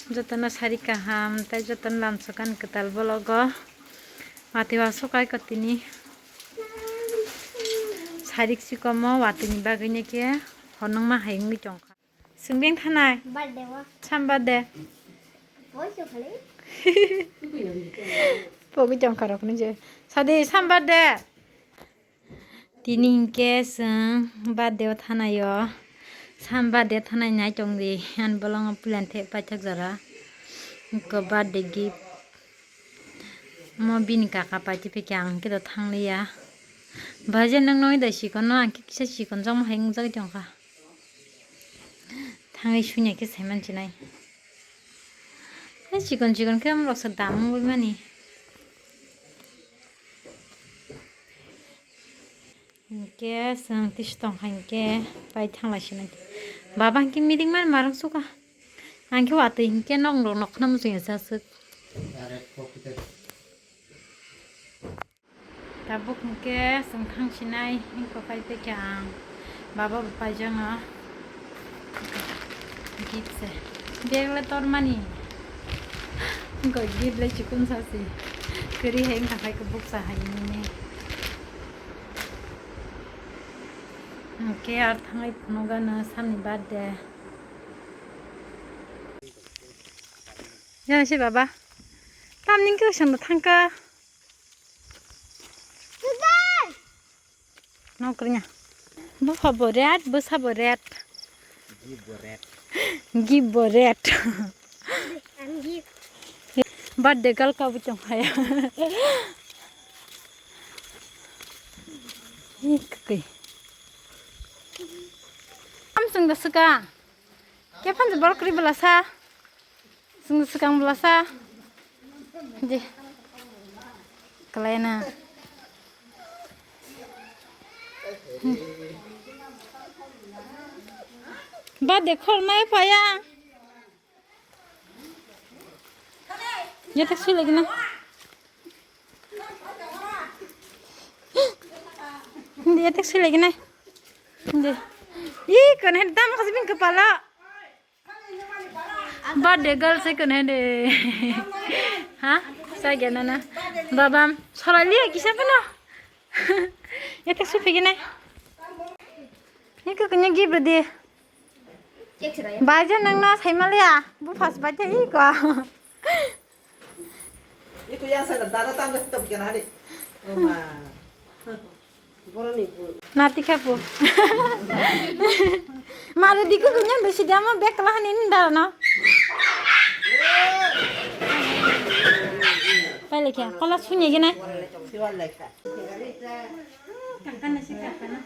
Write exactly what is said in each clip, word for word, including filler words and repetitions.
Jotono sari kaham, tei jotono lamsokan kwtal bologo. Watwi wasuk ai kotini. Sarik sikomo watwi ni bagwi ne khe honongma hai wngwi tongkha. Swngdeng thanai. Birthday wa. Sam birthday. Oi, so khali. Pogwi tongkha rok ni je. Sadi sam birthday. Tini hinkhe chwng birthday o thanai o. Sam birthday thanai nai tongdi. Ani bolongo puila the paithak jora. Wngkha birthday gift. Omo bini kaka paithaphikha ang khe do thangliya. Bahaija nwng nogwi da chikon no ang khe kisa chikon jokma hai wngjagwi tongkha. Thangwi sunya khe saiman chinai. Hai chikon chikon khe omoroksa dam wngwi mani. Hinkhe chwng tisi tongkha hinkhe pai thanglai sinai. Baba hinkhe meeting man marang sukha. Ang khe watwi hinkhe noknok nokna muchungya saswk. Tabuk hinkhe chwng thang sinai hinkhe pai paikha ang. Baba bo paijakno. Gift se. Bag le tormani. Wngkha gift le chikon sasi. Kwrwi hai wngkha khai kubuk sa hai nini. Hwnkhe ar thangai phunukgano samni birthday. Jani se baba. Tamni wngkhe swngno thangkha. Nokrinya. Bupha bo red, bwsa bo red. Gift bo red. Gift bo red. Birthday girl ka bo tong haya. Hi kwtwi. Am swng da swka. Khe phan borok kwrwi bwlasa. Chwng swkang bwlasa. Di. Kwlaina. Ba de khornai paya. Yatak sui lagi na. Hindi, yatak sui lagi na. Hindi. Ih, kan head dam kasi bin kepala. Birthday girl se kono de. Ha? Sa gena na. Babam, sora liya kisa pano. Ete su pigi nai. Ni ko kanya gift de. Baja nang na sai malia. Bu pas baja i ko. Itu yang saya dada tanda kita bikin hari. Oma. Nati khapo. Maru diku kunya besi dia ma bek lah ni nda no. Pai lekha, kola sunya gina. Kakana si kakana.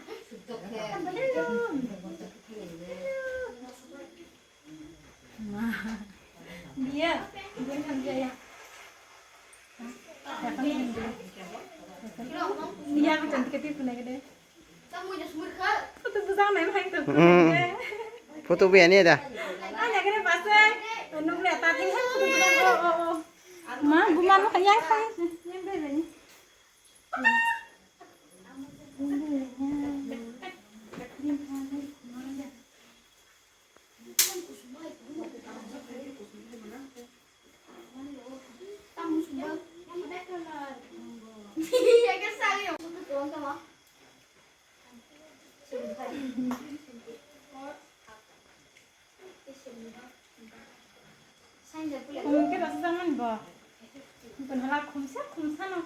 Dia, dia kan dia ya. Iya, aku cantik ketipu naik deh. Foto bujang naik naik tuh. Hmm. Foto bu ya ni ada. Ah, naik deh pas deh. Nunggu lihat tadi kan foto bujang. Oh, oh, oh. Ma, gumano kaya kaya. Yang bebe ni. Khum khe rwchapmani bo. Bwkhala khumsa khumsano.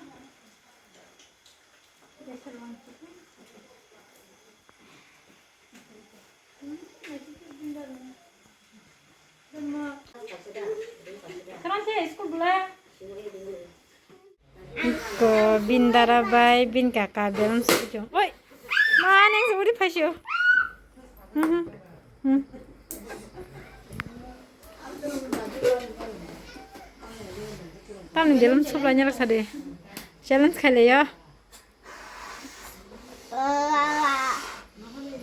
Karam khe school bwla. Ko bin dara bai bin kaka belum sujung. Oi, ma neng suri phasio. Hmm, hmm, hmm. Tamni belum suplanya rasa de. Challenge khaile ya.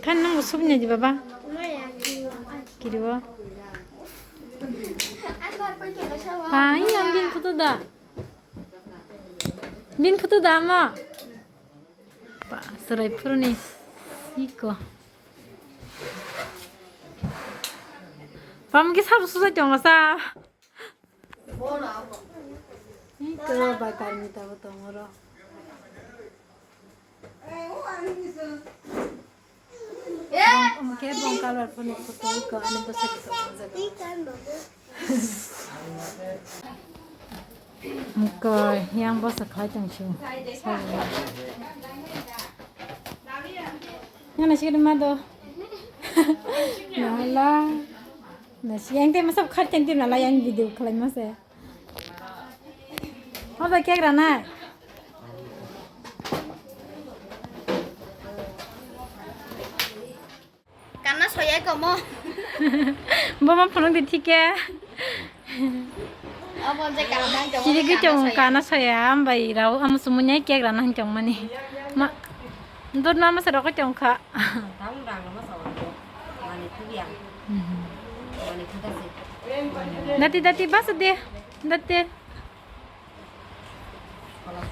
Kan nang usupnya di baba. Kiriwo. Pai yang bin photo da. Bin photo da ma. Pa, serai puruni. Iko. Pam ki sabu susai tong sa. Ito bai karmi tabo tongoro. Oke, bong color phone photo ko ani bwswk tong jaga. Ko yang bwswk khai tong si. Yang nasi kiri ma do. Nala. Nasi yang te masa khai tong tim nala yang video khlai masa. Obo kek ranai. Kanna soyai komo. Bo ma phunuk di thike. Obo je kanna jabo. Chiri kanna gwi tong soya. Kanna soya, ambai rao, amo sumui nai kek rana hin tong mani. Ma, dot ma masa rok tong kha. Taung rang ma sa. Mani tu ya. Mani tu ta se. Dati, dati, bas de. Dati.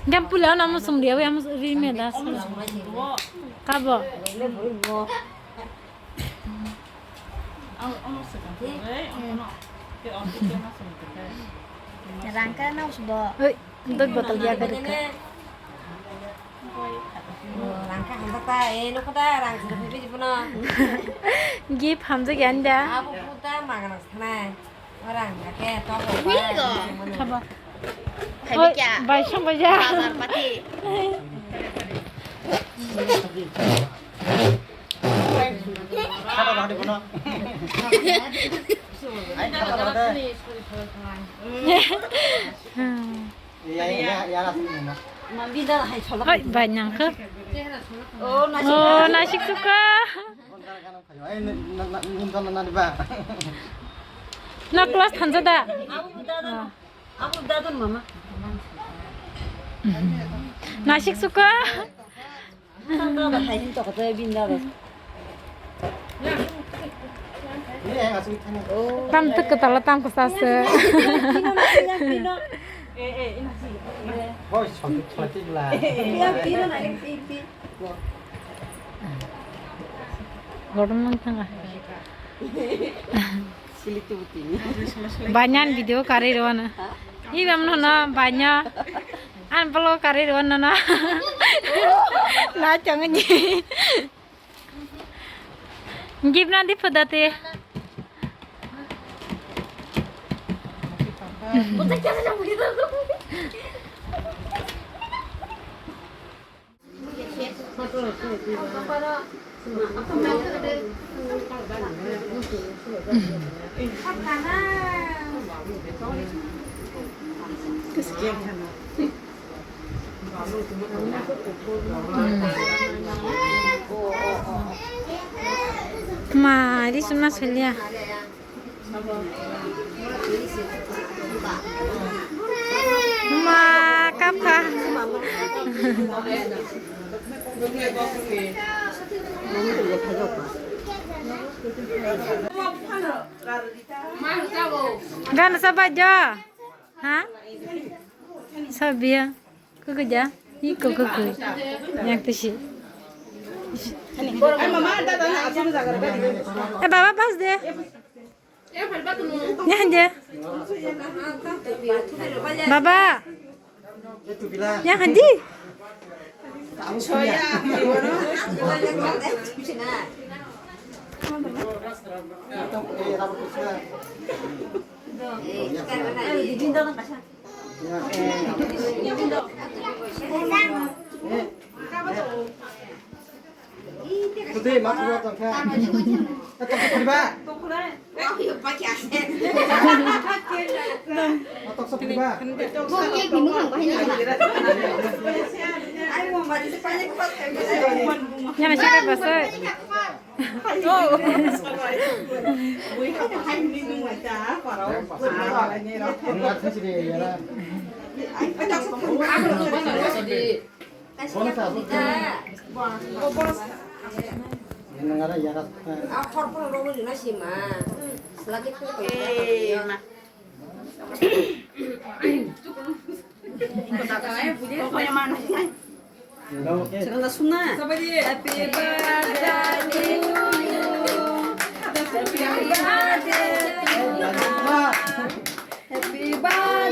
Jam pula na musung dia, ya mus ri me das. Kabo. Rangka na usbo. Hei, dot botol dia ka dikha. Rangka hamjak ta, eh, nokho ta rang siro phi biji bono. Gift hamjak ya anda. Abo puta magana sanai. Orang kake to. Wi go. Khabo. Hai oi, bikya. Bai song bai ja. Bazar pati. Khaba rani bono. Ai khaba rani. Hmm. Oi, bai nangkha. Oh, nasik suka. Na class thansa da? Nasik suka. Tam tuk ketala tam kesasa. Gordon mang tanga. Banyan video kari rwana. Ibam no na banya. An bolo kari rwana na. Na changni. Gift na di phodate. Ma, di suma selia. Ma, kapha. Gana sabaja. Ha? Sabia. Kukuja. Iko kuku. Yang tusi. Eh, baba, pas de. Yang aja. Baba. Yang aja. Yana saka basa. Happy birthday to you. Happy birthday to you. Happy birthday.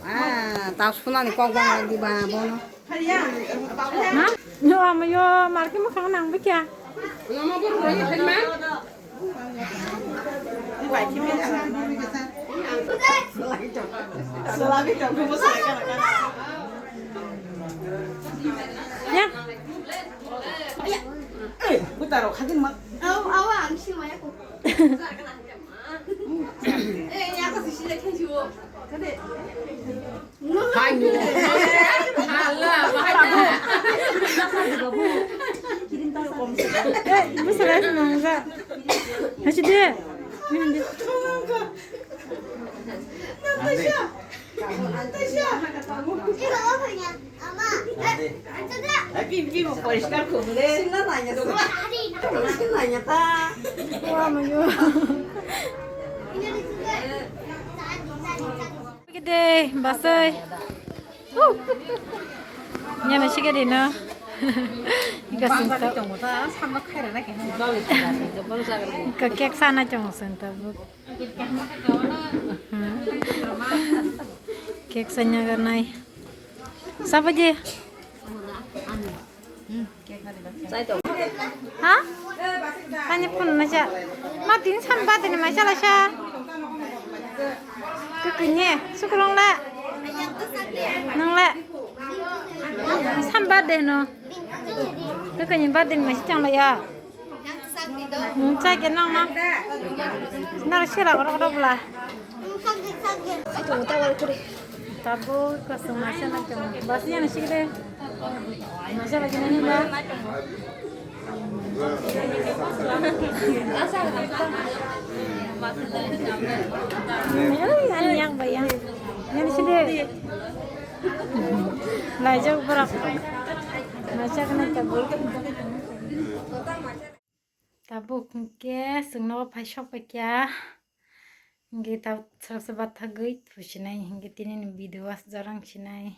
Ah, ta sunani kok bang di ba bono. Ha? Yo ama yo marke mo khang nang bikya. Ya. Butaro khadin ma. Awa, awa, ang sing maya ko. Gede, basai. Nyana sigadi no. Ika sinta. Ika kek sana chong sinta bu. Kek sanya ganai. Sapa je? Ha? Tanya phone na cha. Ma tin san ba tin ma cha la cha. Ke kenye, sukrong la. Nang la. San ba de no. Ke kenye ba tin ma cha la ya. Mung cha ke nang na. Nar sira oro oro bla. Tabuk kasung masa na chong. Bas ya na sikde. Masa lagi nani ba. Ani yang bayang. Yang sikde. Laijak berak. Masa kena tabuk. Tabuk hwnkhe chwngno phai sok paikha. Hwnkhe tabuk swrapsa bathagwi thusinai hwnkhe tini ni video o aswk jorang sinai.